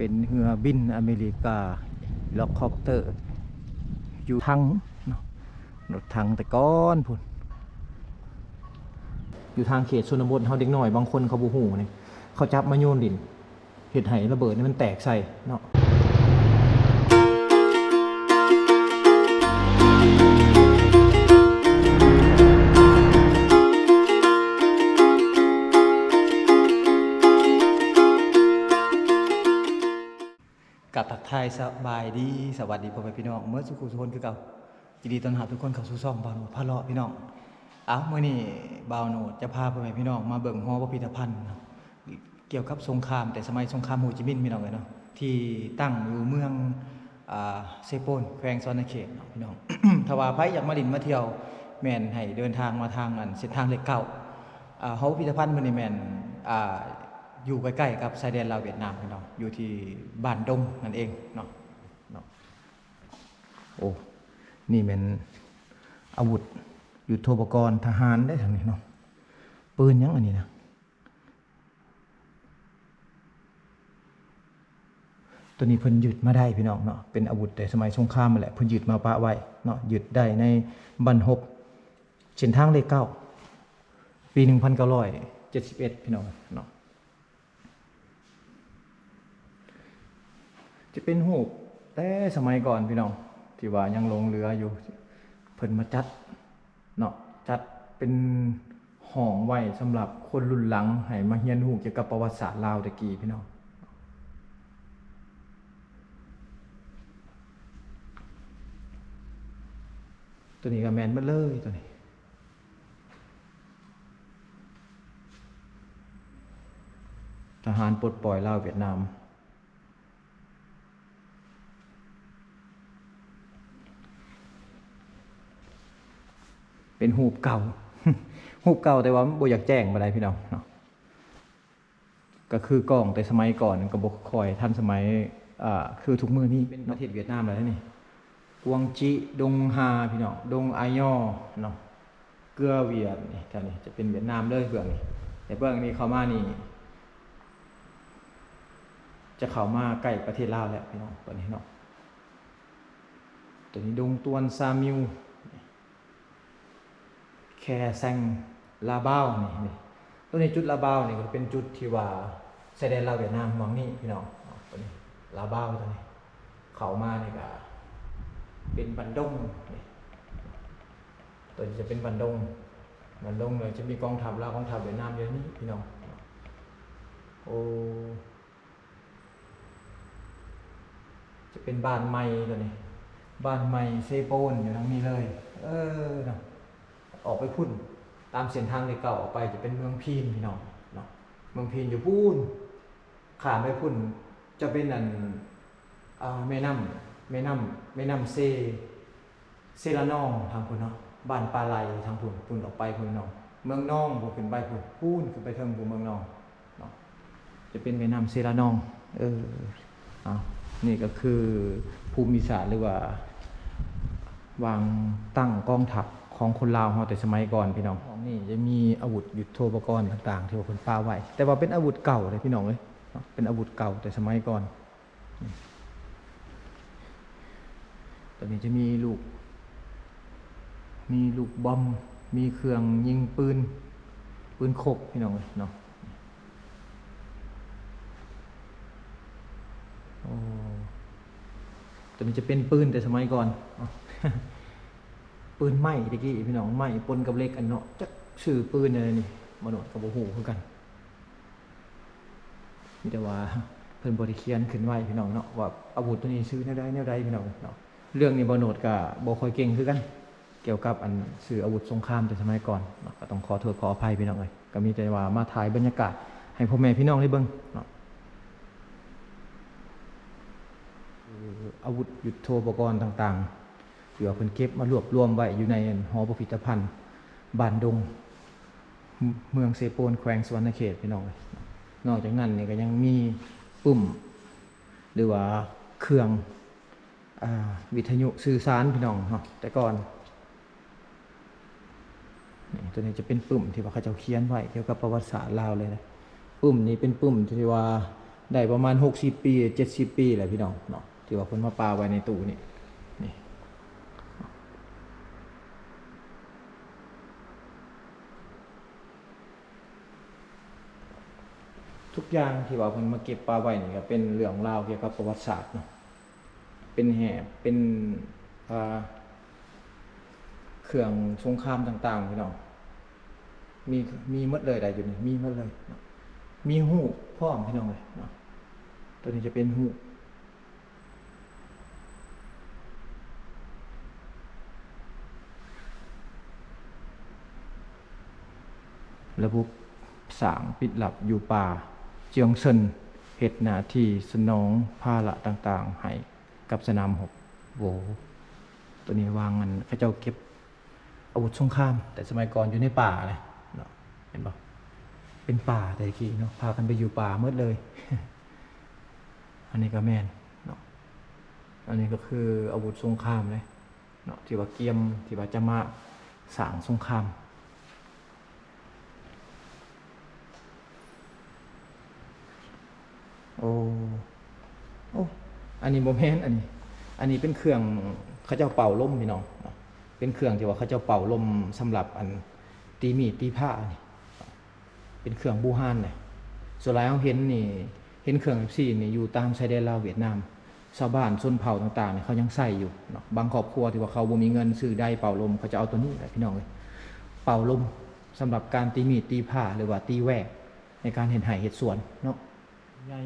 ເປັນເຮືອບິນອາເມລິກາ ເຮລິຄອບເຕີ ຢູ່ຖັງເນາະ ລົດຖັງແຕ່ກ່ອນພຸ້ນ. ຢູ່ທາງເຂດຊົນນະບົດເຮົາ ເດັກນ້ອຍບາງຄົນເຂົາບໍ່ຮູ້ນີ້ ເຂົາຈັບມາໂຍນຫຼິ້ນ ເຮັດໃຫ້ລະເບີດນີ້ມັນແຕກໃສ່ເນາະ. ກາບທັກທາຍສະບາຍດີ ສະຫວັດດີພໍ່ແມ່ພີ່ນ້ອງເໝິດສູ່ຜູ້ສູ່ຄົນຄືເກົ່າ. ຍິນດີຕ້ອນຮັບທຸກຄົນເຂົ້າສູ່ຊ່ອງບ່າວໂນດພາເລາະພີ່ນ້ອງ. ເອົາ ມື້ນີ້ບ່າວໂນດຈະພາພໍ່ແມ່ພີ່ນ້ອງມາເບິ່ງຫໍພິພິທະພັນເນາະ ກ່ຽວກັບສົງຄາມ ແຕ່ສະໄໝສົງຄາມໂຮຈິມິນພີ່ນ້ອງເອີຍເນາະ ທີ່ຕັ້ງຢູ່ເມືອງ ອາ ເຊໂປນ ແຂວງສະຫວັນນະເຂດເນາະພີ່ນ້ອງ. ຖ້າວ່າໃຜຢາກມາຫຼິ້ນມາທ່ຽວ ແມ່ນໃຫ້ເດີນທາງມາທາງອັນເສັ້ນທາງເລກເກົ້າ. ອາ ຫໍພິພິທະພັນເພິ່ນນີ້ແມ່ນ ອາ ຢູ່ໃກ້ໆກັບຊາຍແດນລາວຫວຽດນາມພີ່ນ້ອງ ຢູ່ທີ່ບ້ານດົງນັ້ນເອງເນາະ. ເນາະ ໂອ້ ນີ້ແມ່ນອາວຸດຍຸດໂທປະກອນທະຫານເດ້ທາງນີ້ເນາະ. ປືນຫຍັງອັນນີ້ນະ? ໂຕນີ້ເພິ່ນຍຶດມາໄດ້ພີ່ນ້ອງເນາະ ເປັນອາວຸດແຕ່ສະໄໝສົງຄາມຫັ້ນແຫຼະ ເພິ່ນຍຶດມາປະໄວ້ເນາະ ຍຶດໄດ້ໃນບັ້ນຮົບເສັ້ນທາງເລກເກົ້າ ປີໜຶ່ງພັນເກົ້າຮ້ອຍເຈັດສິບເອັດ ພີ່ນ້ອງເນາະ. ຈະເປັນຮູບແຕ່ສະໄໝກ່ອນພີ່ນ້ອງ ທີ່ວ່າຍັງຫຼົງເຫຼືອຢູ່ ເພິ່ນມາຈັດເນາະ ຈັດເປັນຫ້ອງໄວ້ສຳລັບຄົນລຸ້ນຫຼັງ ໃຫ້ມາຮຽນຮູ້ກ່ຽວກັບປະຫວັດສາດລາວແຕ່ກີ້ພີ່ນ້ອງ. ໂຕນີ້ກໍແມ່ນໝົດເລີຍໂຕນີ້ ທະຫານປົດປ່ອຍລາວຫວຽດນາມ. ເປັນຮູບເກົ່າ ຮູບເກົ່າ ແຕ່ວ່າມັນບໍ່ຢາກແຈ້ງປານໃດພີ່ນ້ອງເນາະ. ກໍຄືກ້ອງແຕ່ສະໄໝກ່ອນ ກໍບໍ່ຄ່ອຍທັນສະໄໝ ອາ ຄືທຸກມື້ນີ້. ເປັນປະເທດຫວຽດນາມແລ້ວນີ້ ກວາງຈີ ດົງຮາພີ່ນ້ອງ ດົງອາຍໍເນາະ ເກືອຫວຽດນີ້ ແຖວນີ້ຈະເປັນຫວຽດນາມເລີຍເບື້ອງນີ້. ແຕ່ເບື້ອງນີ້ເຂົ້າມານີ້ ຈະເຂົ້າມາໃກ້ປະເທດລາວແລ້ວພີ່ນ້ອງ ຕອນນີ້ເນາະ. ຕົວນີ້ດົງຕວນ ຊາມິວ ແຄແຊງ ລາບາວ ນີ້ ນີ້ ຕົວນີ້ຈຸດລາບາວນີ້ ກໍເປັນຈຸດທີ່ວ່າຊາຍແດນລາວຫວຽດນາມໝ່ອງນີ້ພີ່ນ້ອງ. ຕົວນີ້ລາບາວ ຕົວນີ້ເຂົ້າມານີ້ກໍເປັນບັນດົງນີ້ ຕົວນີ້ຈະເປັນບັນດົງ ບັນດົງ ແລ້ວຈະມີກອງທັບລາວ ກອງທັບຫວຽດນາມຢູ່ນີ້ພີ່ນ້ອງ. ໂອ້ ຈະເປັນບ້ານໃໝ່ຕົວນີ້ ບ້ານໃໝ່ເຊໂປນ ຢູ່ທາງນີ້ເລີຍ ເອີເນາະ. ອອກໄປພຸ້ນ ຕາມເສັ້ນທາງເລກເກົ້າອອກໄປ ຈະເປັນເມືອງພີນພີ່ນ້ອງເນາະ ເມືອງພີນຢູ່ພຸ້ນ. ຂ້າມໄປພຸ້ນ ຈະເປັນອັນ ອາ ແມ່ນ້ຳ ແມ່ນ້ຳ ແມ່ນ້ຳເຊ ເຊລະນອງທາງພຸ້ນເນາະ ບ້ານປາໄຫຼທາງພຸ້ນ ພຸ້ນອອກໄປພຸ້ນເນາະ ເມືອງນອງ ພຸ້ນຂຶ້ນໄປພຸ້ນ ພຸ້ນຂຶ້ນໄປເທິງພຸ້ນ ເມືອງນອງເນາະ ຈະເປັນແມ່ນ້ຳເຊລະນອງ. ເອີ ເອົາ ນີ້ກໍຄືພູມິສາດ ຫຼືວ່າວາງຕັ້ງກອງທັບຂອງຄົນລາວເຮົາແຕ່ສະໄໝກ່ອນພີ່ນ້ອງ. ຫ້ອງນີ້ຈະມີອາວຸດຍຸດໂທປະກອນຕ່າງໆ ທີ່ວ່າເພິ່ນປະໄວ້ ແຕ່ວ່າເປັນອາວຸດເກົ່າເດ້ພີ່ນ້ອງເອີຍເນາະ ເປັນອາວຸດເກົ່າແຕ່ສະໄໝກ່ອນ. ຕົວນີ້ຈະມີລູກ ມີລູກບອມ ມີເຄື່ອງຍິງປືນ ປືນຄົກພີ່ນ້ອງເອີຍເນາະ. ໂອ້ ຕົວນີ້ຈະເປັນປືນແຕ່ສະໄໝກ່ອນເນາະ ປືນໄມ້ແຕ່ກີ້ພີ່ນ້ອງ ໄມ້ປົນກັບເຫຼັກ ອັນເນາະ ຈັກຊື່ປືນແນວໃດນີ້ ບໍ່ໂນດກໍບໍ່ຮູ້ຄືກັນ. ມີແຕ່ວ່າເພິ່ນບໍ່ໄດ້ຂຽນຂຶ້ນໄວ້ພີ່ນ້ອງເນາະ ວ່າອາວຸດຕົວນີ້ຊື່ແນວໃດແນວໃດພີ່ນ້ອງເນາະ. ເລື່ອງນີ້ບ່າວໂນດກໍບໍ່ຄ່ອຍເກັ່ງຄືກັນ ກ່ຽວກັບອັນຊື່ອາວຸດສົງຄາມແຕ່ສະໄໝກ່ອນເນາະ ກໍຕ້ອງຂໍໂທດຂໍອະໄພພີ່ນ້ອງເອີຍ. ກໍມີແຕ່ວ່າມາຖ່າຍບັນຍາກາດໃຫ້ພໍ່ແມ່ພີ່ນ້ອງໄດ້ເບິ່ງເນາະ ອາວຸດຍຸດໂທປະກອນຕ່າງໆ ທີ່ວ່າເພິ່ນເກັບມາລວບລວມໄວ້ຢູ່ໃນຫໍພິພິທະພັນບ້ານດົງ ເມືອງເຊໂປນ ແຂວງສະຫວັນນະເຂດພີ່ນ້ອງເອີຍ. ນອກຈາກນັ້ນນີ້ກໍຍັງມີປຶ້ມ ຫຼືວ່າເຄື່ອງ ອາ ວິທະຍຸສື່ສານພີ່ນ້ອງເນາະ ແຕ່ກ່ອນ. ນີ້ ຕົວນີ້ຈະເປັນປຶ້ມທີ່ວ່າເຂົາເຈົ້າຂຽນໄວ້ກ່ຽວກັບປະຫວັດສາດລາວເລີຍນະ. ປຶ້ມນີ້ເປັນປຶ້ມທີ່ວ່າ ໄດ້ປະມານຫົກສິບປີ ເຈັດສິບປີແລ້ວພີ່ນ້ອງເນາະ ທີ່ວ່າເພິ່ນມາປະໄວ້ໃນຕູ້ນີ້ ນີ້ ທຸກຢ່າງທີ່ວ່າເພິ່ນມາເກັບປະໄວ້ນີ້ ກໍເປັນເລື່ອງລາວກ່ຽວກັບປະຫວັດສາດເນາະ ເປັນແຫບ ເປັນ ອ່າ ເຄື່ອງສົງຄາມຕ່າງໆ ພີ່ນ້ອງ ມີ ມີໝົດເລີຍໄດ໋ ຢູ່ນີ້ ມີໝົດເລີຍເນາະ ມີຮູບພ້ອມ ພີ່ນ້ອງເອີຍເນາະ ຕົວນີ້ຈະເປັນຮູບ ລະບົບສ້າງປິດລັບຢູ່ປ່າ ເຈືອງເຊິນ ເຮັດໜ້າທີ່ສະໜອງພາລະຕ່າງໆ ໃຫ້ກັບສະໜາມຮົບ. ໂອ້ ຕົວນີ້ວາງອັນ ເຂົາເຈົ້າເກັບອາວຸດສົງຄາມ ແຕ່ສະໄໝກ່ອນຢູ່ໃນປ່າເລີຍເນາະ ເຫັນບໍ່? ເປັນປ່າແຕ່ກີ້ເນາະ ພາກັນໄປຢູ່ປ່າໝົດເລີຍ. ອັນນີ້ກໍແມ່ນເນາະ ອັນນີ້ກໍຄືອາວຸດສົງຄາມເລີຍ ເນາະ ທີ່ວ່າກຽມ ທີ່ວ່າຈະມາສ້າງສົງຄາມ. ໂອ້ ໂອ້ ອັນນີ້ບໍ່ແມ່ນ ອັນນີ້ ອັນນີ້ເປັນເຄື່ອງເຂົາເຈົ້າເປົ່າລົມ ພີ່ນ້ອງເນາະ ເປັນເຄື່ອງທີ່ວ່າເຂົາເຈົ້າເປົ່າລົມສຳລັບອັນຕີມີດຕີພ້ານີ້. ເປັນເຄື່ອງບູຮານເດ້ ສ່ວນຫຼາຍເຮົາເຫັນນີ້ ເຫັນເຄື່ອງແບບຊີ້ນີ້ຢູ່ຕາມຊາຍແດນລາວຫວຽດນາມ ຊາວບ້ານຊົນເຜົ່າຕ່າງໆນີ້ເຂົາຍັງໃຊ້ຢູ່ເນາະ. ບາງຄອບຄົວທີ່ວ່າເຂົາບໍ່ມີເງິນຊື້ໄດເປົ່າລົມ ເຂົາຈະເອົາຕົວນີ້ແຫຼະ ພີ່ນ້ອງເອີຍ ເປົ່າລົມສຳລັບການຕີມີດຕີພ້າ ຫຼືວ່າຕີແວກໃນການເຮັດໄຮ່ເຮັດສວນເນາະ. ໃຫຍ່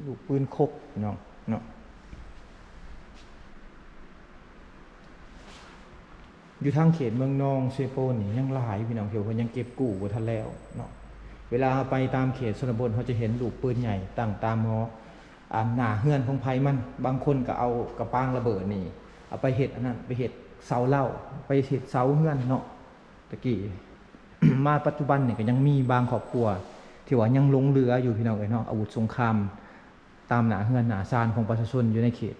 ລູກປືນຄົກ ພີ່ນ້ອງເນາະ. ຢູ່ທາງເຂດເມືອງນອງເຊໂປນນີ້ຍັງຫຼາຍ ພີ່ນ້ອງ ທີ່ວ່າເພິ່ນຍັງເກັບກູ້ບໍ່ທັນແລ້ວເນາະ. ເວລາເຮົາໄປຕາມເຂດຊົນນະບົດ ເຮົາຈະເຫັນລູກປືນໃຫຍ່ຕັ້ງຕາມຫໍ ອາ ໜ້າເຮືອນຂອງໃຜມັນ. ບາງຄົນກໍເອົາກະປາງລະເບີດນີ້ ເອົາໄປເຮັດອັນນັ້ນ ໄປເຮັດເສົາເລົ້າ ໄປເຮັດເສົາເຮືອນເນາະ ແຕ່ກີ້. ມາປັດຈຸບັນນີ້ກໍຍັງມີບາງຄອບຄົວທີ່ວ່າຍັງຫຼົງເຫຼືອຢູ່ ພີ່ນ້ອງເອີຍເນາະ ອາວຸດສົງຄາມຕາມໜ້າເຮືອນໜ້າຊານຂອງປະຊາຊົນຢູ່ໃນເຂດ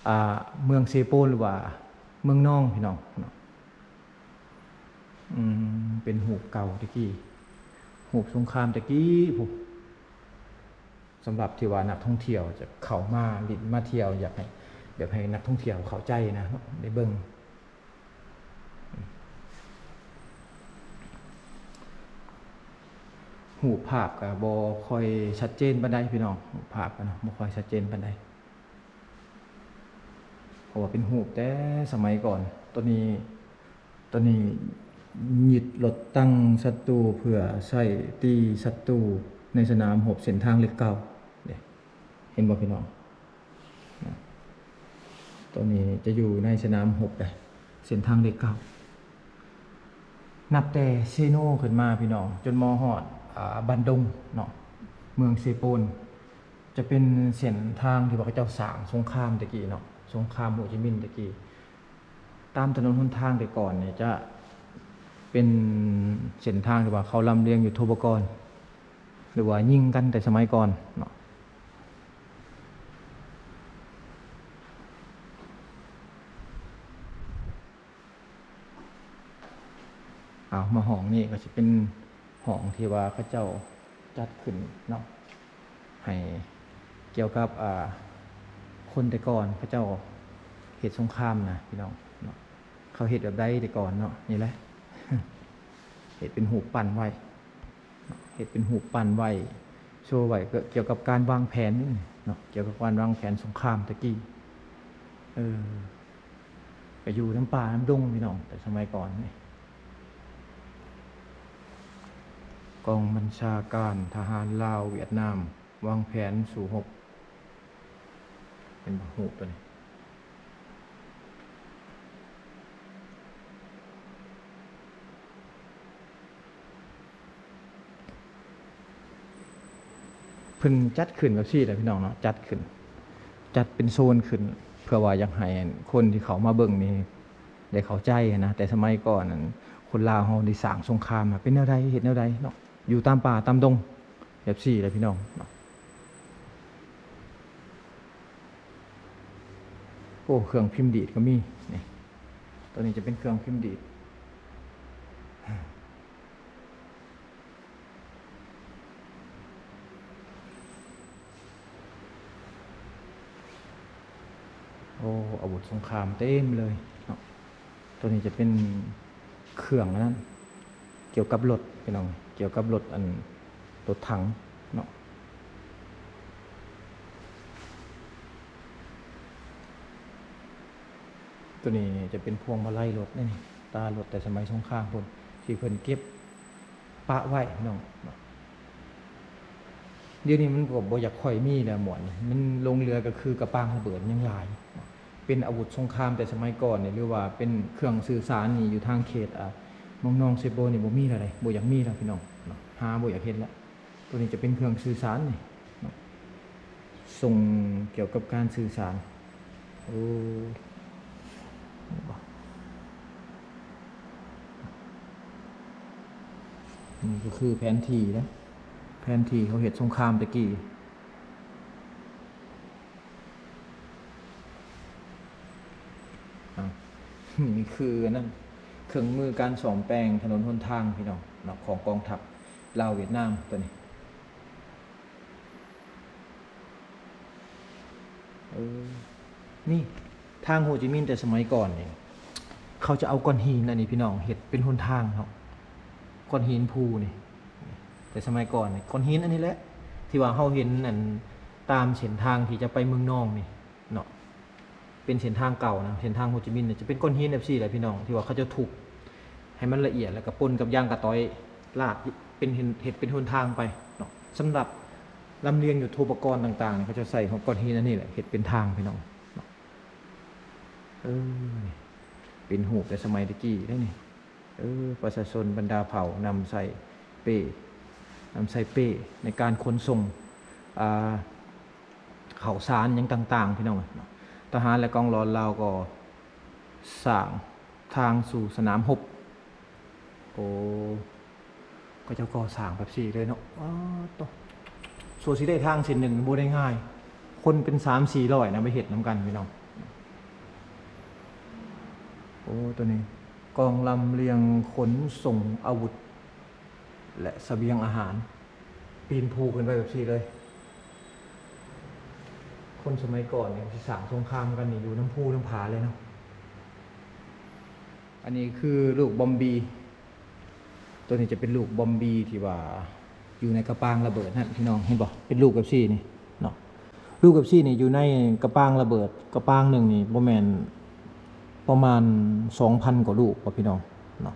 ອ່າ ເມືອງເຊໂປນ ຫຼືວ່າເມືອງນອງ ພີ່ນ້ອງເນາະ. ອືມ ເປັນຮູບເກົ່າແຕ່ກີ້ ຮູບສົງຄາມແຕ່ກີ້ພຸ້ນ. ສຳລັບທີ່ວ່ານັກທ່ອງທ່ຽວຈະເຂົ້າມາຫຼິ້ນມາທ່ຽວ ຢາກໃຫ້ ແບບໃຫ້ນັກທ່ອງທ່ຽວເຂົ້າໃຈນະເນາະ ໄດ້ເບິ່ງ. ຮູບພາບກໍບໍ່ຄ່ອຍຊັດເຈນປານໃດ ພີ່ນ້ອງ ຮູບພາບກໍເນາະ ບໍ່ຄ່ອຍຊັດເຈນປານໃດ ເພາະວ່າເປັນຮູບແຕ່ສະໄໝກ່ອນ. ຕົວນີ້ ຕົວນີ້ຍຶດລົດຕັງສັດຕູເພື່ອໃຊ້ຕີສັດຕູໃນສະໜາມຮົບເສັ້ນທາງເລກເກົ້າເດ້ ເຫັນບໍ່ພີ່ນ້ອງ? ຕົວນີ້ຈະຢູ່ໃນສະໜາມຮົບເດ້ ເສັ້ນທາງເລກເກົ້າ ນັບແຕ່ເຊໂນຂຶ້ນມາ ພີ່ນ້ອງ ຈົນມາຮອດ ອ່າ ບັນດົງເນາະ ເມືອງເຊໂປນ. ຈະເປັນເສັ້ນທາງທີ່ວ່າເຂົາເຈົ້າສ້າງສົງຄາມແຕ່ກີ້ເນາະ ສົງຄາມໂຮຈິມິນແຕ່ກີ້. ຕາມຖະໜົນຫົນທາງແຕ່ກ່ອນນີ້ຈະເປັນເສັ້ນທາງທີ່ວ່າເຂົາລຳລຽງຍຸດໂທປະກອນ ຫຼືວ່າຍິງກັນແຕ່ສະໄໝກ່ອນເນາະ. ເອົາ ມາຫ້ອງນີ້ກໍຊິເປັນຫ້ອງທີ່ວ່າເຂົາເຈົ້າຈັດຂຶ້ນເນາະ ໃຫ້ກ່ຽວກັບ ອ່າ ຄົນແຕ່ກ່ອນເຂົາເຈົ້າເຮັດສົງຄາມນະ ພີ່ນ້ອງເນາະ. ເຂົາເຮັດແບບໃດແຕ່ກ່ອນເນາະ ນີ້ແຫຼະ ເຮັດເປັນຮູບປັ້ນໄວ້ ເຮັດເປັນຮູບປັ້ນໄວ້ ໂຊໄວ້ ກ່ຽວກັບການວາງແຜນນີ້ເນາະ ກ່ຽວກັບການວາງແຜນສົງຄາມແຕ່ກີ້. ເອີ ກໍຢູ່ນຳປ່ານຳດົງ ພີ່ນ້ອງ ແຕ່ສະໄໝກ່ອນນີ້. ກອງບັນຊາການທະຫານລາວຫວຽດນາມ ວາງແຜນສູ້ຮົບ ເຫັນບໍ່ ຮູບຕົວນີ້ ເພິ່ນຈັດຂຶ້ນແບບຊີ້ແຫຼະ ພີ່ນ້ອງເນາະ ຈັດຂຶ້ນ ຈັດເປັນໂຊນຂຶ້ນ ເພື່ອວ່າຢາກໃຫ້ອັນ ຄົນທີ່ເຂົ້າມາເບິ່ງນີ້ໄດ້ເຂົ້າໃຈນະ. ແຕ່ສະໄໝກ່ອນນັ້ນ ຄົນລາວເຮົາໄດ້ສ້າງສົງຄາມນະ ເປັນແນວໃດ ເຮັດແນວໃດເນາະ ຢູ່ຕາມປ່າຕາມດົງ ແບບຊີ້ແຫຼະ ພີ່ນ້ອງເນາະ. ໂອ້ ເຄື່ອງພິມດີດກໍມີ ນີ້ ຕົວນີ້ຈະເປັນເຄື່ອງພິມດີດ. ໂອ້ ອາວຸດສົງຄາມເຕັມເລີຍເນາະ. ໂຕນີ້ຈະເປັນເຄື່ອງອັນນັ້ນ ກ່ຽວກັບລົດພີ່ນ້ອງ ກ່ຽວກັບລົດອັນ ລົດຖັງເນາະ. ໂຕນີ້ຈະເປັນພວງມາໄລລົດເດ້ນີ້ ຕາລົດແຕ່ສະໄໝສົງຄາມພຸ້ນ ທີ່ເພິ່ນເກັບ ປະໄວ້ພີ່ນ້ອງເນາະ. ດຽວນີ້ມັນກໍບໍ່ຢາກຄ່ອຍມີແລ້ວ ໝວດນີ້ມັນຫຼົງເຫຼືອກໍຄືກະປາງລະເບີດຍັງຫຼາຍເນາະ. ເປັນອາວຸດສົງຄາມແຕ່ສະໄໝກ່ອນນີ້ ຫຼືວ່າເປັນເຄື່ອງສື່ສານນີ້ ຢູ່ທາງເຂດ ອາ ເມືອງນອງເຊໂປນນີ້ບໍ່ມີແລ້ວເດ້ ບໍ່ຢາກມີແລ້ວພີ່ນ້ອງເນາະ ຫາບໍ່ຢາກເຫັນແລ້ວ. ໂຕນີ້ຈະເປັນເຄື່ອງສື່ສານນີ້ເນາະ ສົ່ງກ່ຽວກັບການສື່ສານ. ໂອ້ ນີ້ກໍຄືແຜນທີ່ເດ້ ແຜນທີ່ເຂົາເຮັດສົງຄາມແຕ່ກີ້. ອາ ນີ້ຄືອັນນັ້ນ ເຄື່ອງມືການສ້ອມແປງຖະໜົນຫົນທາງພີ່ນ້ອງເນາະ ຂອງກອງທັບລາວຫວຽດນາມໂຕນີ້. ເອີ ນີ້ທາງໂຮຈິມິນແຕ່ສະໄໝກ່ອນນີ້ ເຂົາຈະເອົາກ້ອນຫີນອັນນີ້ພີ່ນ້ອງ ເຮັດເປັນຫົນທາງເນາະ ກ້ອນຫີນພູນີ້. ແຕ່ສະໄໝກ່ອນນີ້ ກ້ອນຫີນອັນນີ້ແຫຼະ ທີ່ວ່າເຮົາເຫັນອັນ ຕາມເສັ້ນທາງທີ່ຈະໄປເມືອງນອງນີ້ເນາະ ເປັນເສັ້ນທາງເກົ່ານະ ເສັ້ນທາງໂຮຈິມິນນີ້ ຈະເປັນກ້ອນຫີນແບບຊີ້ແຫຼະພີ່ນ້ອງ ທີ່ວ່າເຂົາເຈົ້າທຸບໃຫ້ມັນລະອຽດ ແລ້ວກໍປົນກັບຢາງກະຕອຍລາດ ເປັນ ເຮັດເປັນຫົນທາງໄປເນາະ. ສຳລັບລຳລຽງຍຸດໂທປະກອນຕ່າງໆ ເຂົາຈະໃຊ້ກ້ອນຫີນອັນນີ້ແຫຼະ ເຮັດເປັນທາງພີ່ນ້ອງເນາະ. ເອີ ເປັນຮູບແຕ່ສະໄໝແຕ່ກີ້ເດ້ນີ້. ເອີ ປະຊາຊົນບັນດາເຜົ່ານຳໃຊ້ເປ້ ນຳໃຊ້ເປ້ໃນການຂົນສົ່ງ ອ່າ ເຂົ້າສານຫຍັງຕ່າງໆ ພີ່ນ້ອງເອີຍເນາະ. ທະຫານ ແລະ ກອງຫຼອນລາວກໍສ້າງທາງສູ່ສະໜາມຮົບ. ໂອ້ ເຂົາເຈົ້າກໍ່ສ້າງແບບຊີ້ເລີຍເນາະ. ອ້າໂຕ ຊົ່ວຊິໄດ້ທາງເສັ້ນໜຶ່ງບໍ່ໄດ້ງ່າຍ ຄົນເປັນສາມສີ່ຮ້ອຍນະ ໄປເຮັດນຳກັນພີ່ນ້ອງ. ໂອ້ ໂຕນີ້ ກອງລຳລຽງຂົນສົ່ງອາວຸດ ແລະ ສະບຽງອາຫານ ປີນພູຂຶ້ນໄປແບບຊີ້ເລີຍ. ຄົນສະໄໝກ່ອນນີ້ຊິສ້າງສົງຄາມກັນນີ້ ຢູ່ນຳພູນຳຜາເລີຍເນາະ. ອັນນີ້ຄືລູກບອມບີ ໂຕນີ້ຈະເປັນລູກບອມບີທີ່ວ່າຢູ່ໃນກະປາງລະເບີດຫັ້ນພີ່ນ້ອງ ເຫັນບໍ່ ເປັນລູກແບບຊີ້ນີ້ເນາະ. ລູກແບບຊີ້ນີ້ຢູ່ໃນກະປາງລະເບີດ ກະປາງໜຶ່ງນີ້ບໍ່ແມ່ນປະມານສອງພັນກວ່າລູກບໍ່ພີ່ນ້ອງເນາະ.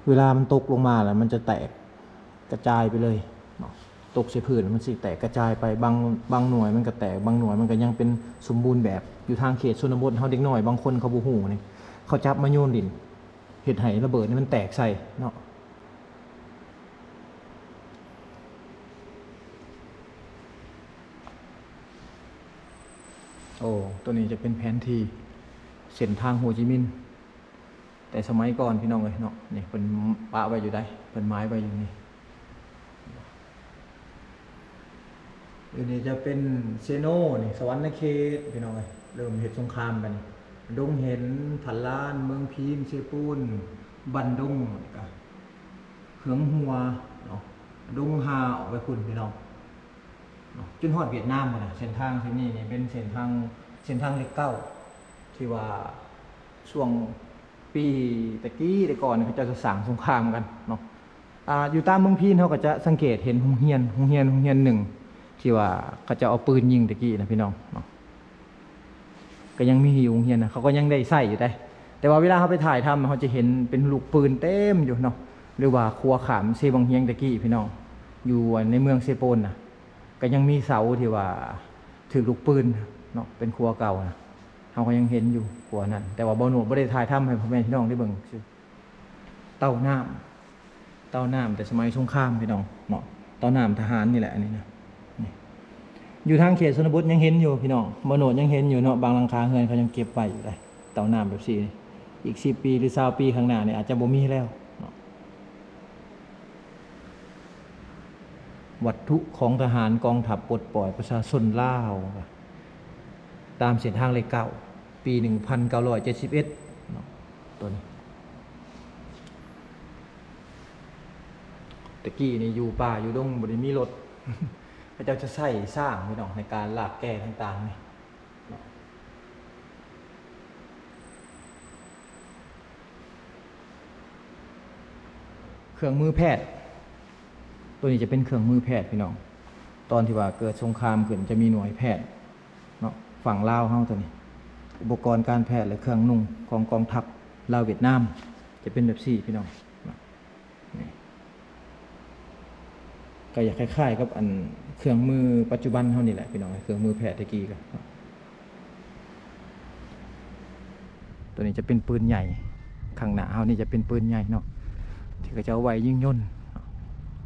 ເວລາມັນຕົກລົງມາແລ້ວມັນຈະແຕກກະຈາຍໄປເລີຍເນາະ ຕົກໃສ່ພື້ນມັນຊິແຕກກະຈາຍໄປ ບາງ ບາງໜ່ວຍມັນກະແຕກ ບາງໜ່ວຍມັນກະຍັງເປັນສົມບູນແບບ. ຢູ່ທາງເຂດຊົນນະບົດເຮົາ ເດັກນ້ອຍບາງຄົນເຂົາບໍ່ຮູ້ນີ້ ເຂົາຈັບມາໂຍນຫຼິ້ນ ເຮັດໃຫ້ລະເບີດນີ້ມັນແຕກໃສ່ເນາະ. ໂອ້ ໂຕນີ້ຈະເປັນແຜນທີ່ເສັ້ນທາງໂຮຈິມິນ ແຕ່ສະໄໝກ່ອນພີ່ນ້ອງເອີຍເນາະ. ນີ້ເພິ່ນປະໄວ້ຢູ່ໃດ ເພິ່ນໝາຍໄວ້ຢູ່ນີ້. ຢູ່ນີ້ຈະເປັນເຊໂນ ນີ້ ສະຫວັນນະເຂດພີ່ນ້ອງເອີຍ ເລີ່ມເຮັດສົງຄາມບາດນີ້. ດົງເຫັນ ພັນລ້ານ ເມືອງພີນ ເຊປູນ ບັນດົງ ແລ້ວກະເຮືອງຫົວເນາະ ດົງຮ່າ ອອກໄປພຸ້ນພີ່ນ້ອງເນາະ ຈົນຮອດຫວຽດນາມພຸ້ນນະ. ເສັ້ນທາງເສັ້ນນີ້ນີ້ເປັນເສັ້ນທາງ ເສັ້ນທາງເລກເກົ້າ ທີ່ວ່າຊ່ວງ ປີແຕ່ກີ້ແຕ່ກ່ອນເຂົາເຈົ້າຈະສ້າງສົງຄາມກັນເນາະ. ອ່າ ຢູ່ຕາມເມືອງພີນເຮົາກໍຈະສັງເກດເຫັນໂຮງຮຽນ ໂຮງຮຽນ ໂຮງຮຽນໜຶ່ງທີ່ວ່າເຂົາເຈົ້າເອົາປືນຍິງແຕ່ກີ້ນະພີ່ນ້ອງເນາະ ກໍຍັງມີຢູ່ໂຮງຮຽນນະ ເຂົາກໍຍັງໄດ້ໃຊ້ຢູ່ໃດ໋. ແຕ່ວ່າເວລາເຮົາໄປຖ່າຍທຳ ເຮົາຈະເຫັນເປັນລູກປືນເຕັມຢູ່ເນາະ ຫຼືວ່າຂົວຂ້າມເຊວັງຮຽງແຕ່ກີ້ພີ່ນ້ອງ ຢູ່ໃນເມືອງເຊໂປນນະ ກໍຍັງມີເສົາທີ່ວ່າຖືກລູກປືນເນາະ ເປັນຂົວເກົ່ານະ ເຮົາກໍຍັງເຫັນຢູ່ຂົວນັ້ນ. ແຕ່ວ່າບ່າວໂນດບໍ່ໄດ້ຖ່າຍທຳໃຫ້ພໍ່ແມ່ພີ່ນ້ອງໄດ້ເບິ່ງຊື່. ເຕົ້ານ້ຳ ເຕົ້ານ້ຳແຕ່ສະໄໝສົງຄາມພີ່ນ້ອງເນາະ ເຕົ້ານ້ຳທະຫານນີ້ແຫຼະ ອັນນີ້ນະ. ນີ້ ຢູ່ທາງເຂດຊົນນະບົດຍັງເຫັນຢູ່ພີ່ນ້ອງ ບ່າວໂນດຍັງເຫັນຢູ່ເນາະ ບາງຫຼັງຄາເຮືອນເຂົາຍັງເກັບໄວ້ຢູ່ເດ້ ເຕົ້ານ້ຳແບບຊີ້ນີ້. ອີກສິບປີ ຫຼື ຊາວປີຂ້າງໜ້ານີ້ອາດຈະບໍ່ມີແລ້ວເນາະ. ວັດຖຸຂອງທະຫານກອງທັບປົດປ່ອຍປະຊາຊົນລາວ ຕາມເສັ້ນທາງເລກເກົ້າ ປີໜຶ່ງພັນເກົ້າຮ້ອຍເຈັດສິບເອັດເນາະ ໂຕນີ້. ແຕ່ກີ້ນີ້ຢູ່ປ່າຢູ່ດົງ ບໍ່ໄດ້ມີລົດ ເຂົາເຈົ້າຈະໃຊ້ຊ້າງພີ່ນ້ອງ ໃນການລາກແກ່ຕ່າງໆນີ້ເນາະ. ເຄື່ອງມືແພດ ໂຕນີ້ຈະເປັນເຄື່ອງມືແພດພີ່ນ້ອງ. ຕອນທີ່ວ່າເກີດສົງຄາມຂຶ້ນ ຈະມີໜ່ວຍແພດເນາະ ຝັ່ງລາວເຮົາໂຕນີ້ ອຸປະກອນການແພດ ແລະ ເຄື່ອງນຸ່ງຂອງກອງທັບລາວຫວຽດນາມ ຈະເປັນແບບນີ້ພີ່ນ້ອງ. ນີ້ ກໍຢາກຄ້າຍໆກັບອັນເຄື່ອງມືປັດຈຸບັນເຮົານີ້ແຫຼະພີ່ນ້ອງ ເຄື່ອງມືແພດແຕ່ກີ້ກໍ ໂຕນີ້ຈະເປັນປືນໃຫຍ່ ຂ້າງໜ້າເຮົານີ້ຈະເປັນປືນໃຫຍ່ເນາະ ທີ່ເຂົາເຈົ້າໄວ້ຍິງຍົນ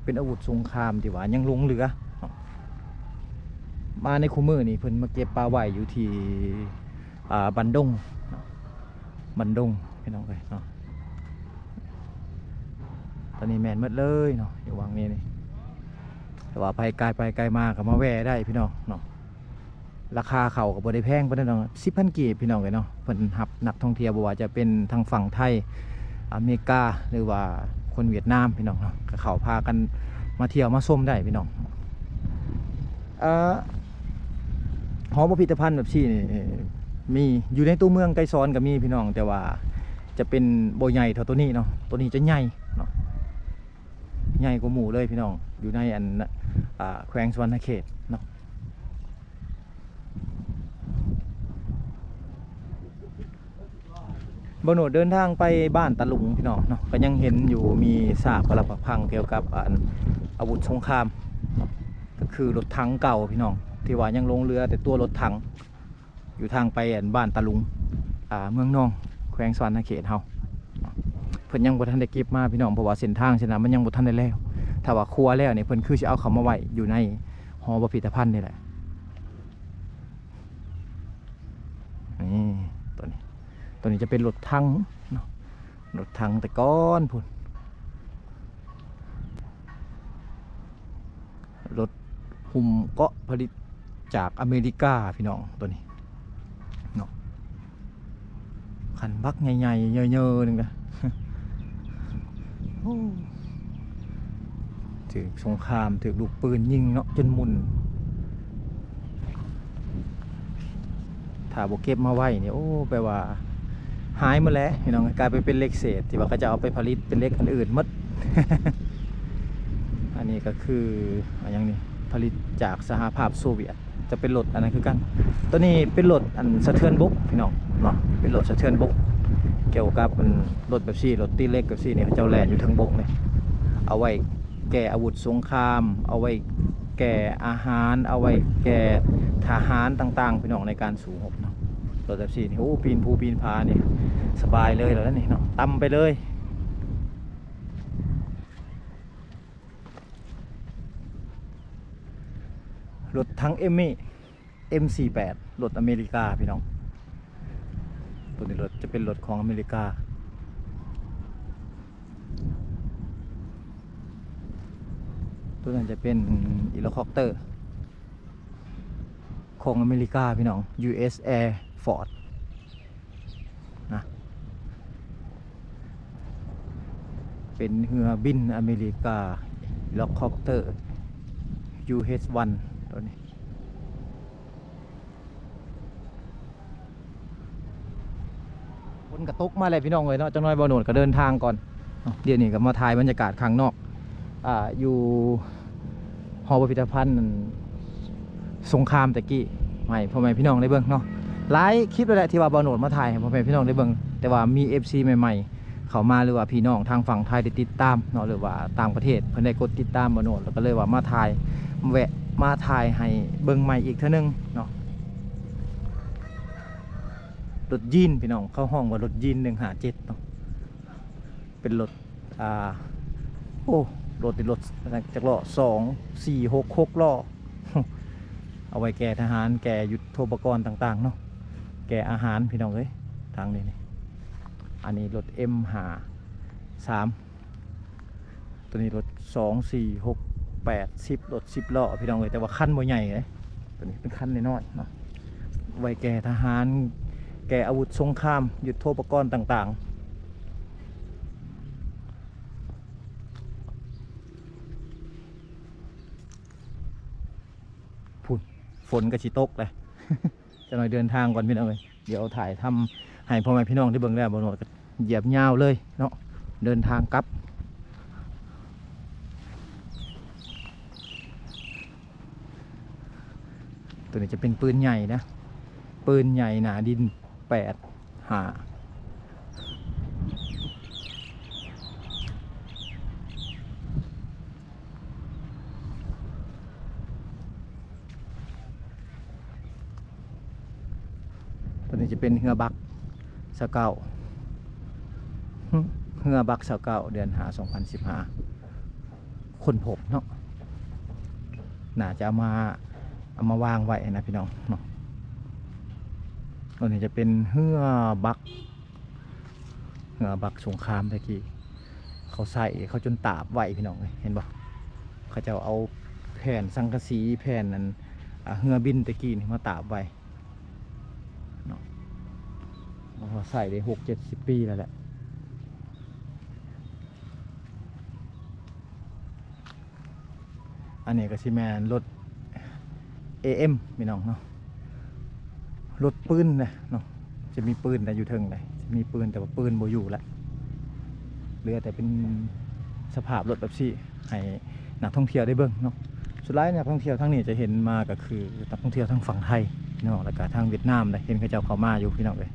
ເປັນອາວຸດສົງຄາມທີ່ວ່າຍັງຫຼົງເຫຼືອເນາະ. ມາໃນຄູ່ມື້ນີ້ເພິ່ນມາເກັບມາໄວ້ຢູ່ທີ່ ອ່າ ບັນດົງເນາະ ບັນດົງພີ່ນ້ອງເອີຍເນາະ. ຕອນນີ້ແມ່ນໝົດເລີຍເນາະ ຢູ່ຫວ່າງນີ້ນີ້ ແຕ່ວ່າໃຜກາຍໄປກາຍມາກໍມາແວ່ໄດ້ພີ່ນ້ອງເນາະ. ລາຄາເຂົ້າກໍບໍ່ໄດ້ແພງປານໃດດອກ ສິບພັນກີບພີ່ນ້ອງເອີຍເນາະ. ເພິ່ນຮັບນັກທ່ອງທ່ຽວ ບໍ່ວ່າຈະເປັນທາງຝັ່ງໄທ ອາເມລິກາ ຫຼືວ່າຄົນຫວຽດນາມພີ່ນ້ອງເນາະ ກໍເຂົ້າພາກັນມາທ່ຽວມາຊົມໄດ້ພີ່ນ້ອງ. ເອີ ຫໍພິພິທະພັນແບບຊີ້ນີ້ ມີຢູ່ໃນຕົວເມືອງໄກສອນກໍມີພີ່ນ້ອງ ແຕ່ວ່າຈະເປັນບໍ່ໃຫຍ່ເທົ່າໂຕນີ້ເນາະ ໂຕນີ້ຈະໃຫຍ່ເນາະ ໃຫຍ່ກວ່າໝູ່ເລີຍພີ່ນ້ອງ ຢູ່ໃນອັນ ອ່າ ແຂວງສະຫວັນນະເຂດເນາະ. ບ່າວໂນດເດີນທາງໄປບ້ານຕາລຸງພີ່ນ້ອງເນາະ ກໍຍັງເຫັນຢູ່ ມີຊາກປະລັກຫັກພັງກ່ຽວກັບອັນອາວຸດສົງຄາມ ກໍຄືລົດຖັງເກົ່າພີ່ນ້ອງ ທີ່ວ່າຍັງຫຼົງເຫຼືອແຕ່ຕົວລົດຖັງ ຢູ່ທາງໄປອັນບ້ານຕາລຸງ ອ່າ ເມືອງນອງ ແຂວງສະຫວັນນະເຂດເຮົາ. ເພິ່ນຍັງບໍ່ທັນໄດ້ເກັບມາພີ່ນ້ອງ ເພາະວ່າເສັ້ນທາງເສັ້ນນັ້ນມັນຍັງບໍ່ທັນໄດ້ແລ້ວ. ຖ້າວ່າຄົວແລ້ວນີ້ ເພິ່ນຄືຊິເອົາເຂົ້າມາໄວ້ຢູ່ໃນຫໍພິພິທະພັນນີ້ແຫຼະ. ນີ້ ໂຕນີ້ ໂຕນີ້ຈະເປັນລົດຖັງເນາະ ລົດຖັງແຕ່ກ່ອນພຸ້ນ ລົດຫຸ້ມເກາະຜະລິດຈາກອາເມລິກາພີ່ນ້ອງ ໂຕນີ້ເນາະ. ຄັນບັກໃຫຍ່ໆ ເຍີໆ ໜຶ່ງກະ ໂອ້ ຖືກສົງຄາມ ຖືກລູກປືນຍິງເນາະ ຈົນໝຸ່ນ. ຖ້າບໍ່ເກັບມາໄວ້ນີ້ ໂອ້ ແປວ່າຫາຍໝົດແຫຼະພີ່ນ້ອງ ກາຍໄປເປັນເຫຼັກເສດ ທີ່ວ່າເຂົາເຈົ້າເອົາໄປຜະລິດເປັນເຫຼັກອັນອື່ນໝົດ. ອັນນີ້ກໍຄື ອາ ຫຍັງນີ້ ຜະລິດຈາກສະຫະພາບໂຊວຽດ. ຈະເປັນລົດອັນນັ້ນຄືກັນ ໂຕນີ້ເປັນລົດອັນສະເທືອນບົກພີ່ນ້ອງເນາະ ເປັນລົດສະເທືອນບົກ ກ່ຽວກັບອັນລົດແບບຊີ້ ລົດຕີເຫຼັກແບບຊີ້ນີ້ ເຂົາເຈົ້າແລ່ນຢູ່ເທິງບົກນີ້ ເອົາໄວ້ແກ່ອາວຸດສົງຄາມ ເອົາໄວ້ແກ່ອາຫານ ເອົາໄວ້ແກ່ທະຫານຕ່າງໆ ພີ່ນ້ອງ ໃນການສູ້ຮົບເນາະ. ລົດແບບຊີ້ນີ້ ໂອ້ ປີນພູປີນຜານີ້ ສະບາຍເລີຍແລ້ວນີ້ເນາະ ຕ່ຳໄປເລີຍ. ລົດຖັງເອມມີ ເອັມສີ່ແປດ ລົດອາເມລິກາພີ່ນ້ອງ ໂຕນີ້ລົດຈະເປັນລົດຂອງອາເມລິກາ ໂຕນັ້ນຈະເປັນເຮລິຄອບເຕີຂອງອາເມລິກາພີ່ນ້ອງ ຢູເອັສ Air Force ນະ ເປັນເຮືອບິນອາເມລິກາ ເຮລິຄອບເຕີ ຢູເອັສວັນ ໂຕນີ້. ຝົນກໍຕົກມາແລ້ວພີ່ນ້ອງເອີຍເນາະ ຈັກໜ້ອຍບ່າວໂນດກໍເດີນທາງກ່ອນເນາະ. ດຽວນີ້ກໍມາຖ່າຍບັນຍາກາດຂ້າງນອກ ອ່າ ຢູ່ ຫໍພິພິທະພັນສົງຄາມແຕ່ກີ້ ໃຫ້ພໍ່ແມ່ພີ່ນ້ອງໄດ້ເບິ່ງເນາະ. ຫຼາຍຄລິບແລ້ວແຫຼະທີ່ວ່າບ່າວໂນດມາຖ່າຍໃຫ້ພໍ່ແມ່ພີ່ນ້ອງໄດ້ເບິ່ງ ແຕ່ວ່າມີເອັຟຊີໃໝ່ໆເຂົ້າມາ ຫຼືວ່າພີ່ນ້ອງທາງຝັ່ງໄທໄດ້ຕິດຕາມເນາະ ຫຼືວ່າຕ່າງປະເທດເພິ່ນໄດ້ກົດຕິດຕາມບ່າວໂນດ ແລ້ວກໍເລີຍວ່າມາຖ່າຍ ແວະມາຖ່າຍໃຫ້ເບິ່ງໃໝ່ອີກເທື່ອໜຶ່ງເນາະ. ລົດຢີນພີ່ນ້ອງ ເຂົາຮ້ອງວ່າລົດຢີນໜຶ່ງຫ້າເຈັດເນາະ ເປັນລົດ ອ່າ ໂອ້ ລົດນີ້ລົດຈັກລໍ້ ສອງ ສີ່ ຫົກ ຫົກລໍ້ ເອົາໄວ້ແກ່ທະຫານ ແກ່ຍຸດໂທປະກອນຕ່າງໆເນາະ ແກ່ອາຫານພີ່ນ້ອງເອີຍ. ທາງນີ້ນີ້ ອັນນີ້ລົດເອັມຫ້າສາມ ໂຕນີ້ລົດສອງ ສີ່ ຫົກ ແປດ ສິບ ລົດສິບລໍ້ພີ່ນ້ອງເອີຍ ແຕ່ວ່າຄັນບໍ່ໃຫຍ່ເດ້ ໂຕນີ້ເປັນຄັນນ້ອຍໆເນາະ ໄວ້ແກ່ທະຫານ ແກ່ອາວຸດສົງຄາມ ຍຸດໂທປະກອນຕ່າງໆ. ພຸ້ນ ຝົນກໍຊິຕົກແລ້ວ ຈັກໜ້ອຍເດີນທາງກ່ອນພີ່ນ້ອງເອີຍ ດຽວຖ່າຍທຳໃຫ້ພໍ່ແມ່ພີ່ນ້ອງໄດ້ເບິ່ງແລ້ວ ບ່າວໂນດກໍຢຽບຍາວເລີຍເນາະ ເດີນທາງກັບ. ຕົວນີ້ຈະເປັນປືນໃຫຍ່ນະ ປືນໃຫຍ່ໜາດິນແປດຫ້າ. ຕົວນີ້ຈະເປັນເຮືອບັກຊາວເກົ້າ ເຮືອບັກຊາວເກົ້າ ເດືອນຫ້າ ສອງພັນສິບຫ້າ ຄົ້ນພົບເນາະ ໜ້າຈະເອົາມາ ເອົາມາວາງໄວ້ນະພີ່ນ້ອງເນາະ. ຕົວນີ້ຈະເປັນເຮືອບັກ ເຮືອບັກສົງຄາມແຕ່ກີ້ ເຂົາໃຊ້ ເຂົາຈົນຕາບໄວ້ພີ່ນ້ອງເອີຍ ເຫັນບໍ່? ເຂົາເຈົ້າເອົາແຜ່ນສັງກະສີ ແຜ່ນອັນ ອ່າ ເຮືອບິນແຕ່ກີ້ນີ້ມາຕາບໄວ້ເນາະ ເຂົາໃຊ້ໄດ້ຫົກເຈັດສິບປີແລ້ວແຫຼະ. ອັນນີ້ກໍຊິແມ່ນລົດເອເອັມພີ່ນ້ອງເນາະ ລົດປືນນະເນາະ ຈະມີປືນນະຢູ່ເທິງໃດ໋ ຈະມີປືນ ແຕ່ວ່າປືນບໍ່ຢູ່ລະ ເຫຼືອແຕ່ເປັນສະພາບລົດແບບຊີ້ໃຫ້ນັກທ່ອງທ່ຽວໄດ້ເບິ່ງເນາະ. ສ່ວນຫຼາຍນັກທ່ອງທ່ຽວທາງນີ້ຈະເຫັນມາກໍຄືນັກທ່ອງທ່ຽວທາງຝັ່ງໄທເນາະ ແລ້ວກໍທາງຫວຽດນາມນະ ເຫັນເຂົາເຈົ້າເຂົ້າມາຢູ່ພີ່ນ້ອງເອີຍ.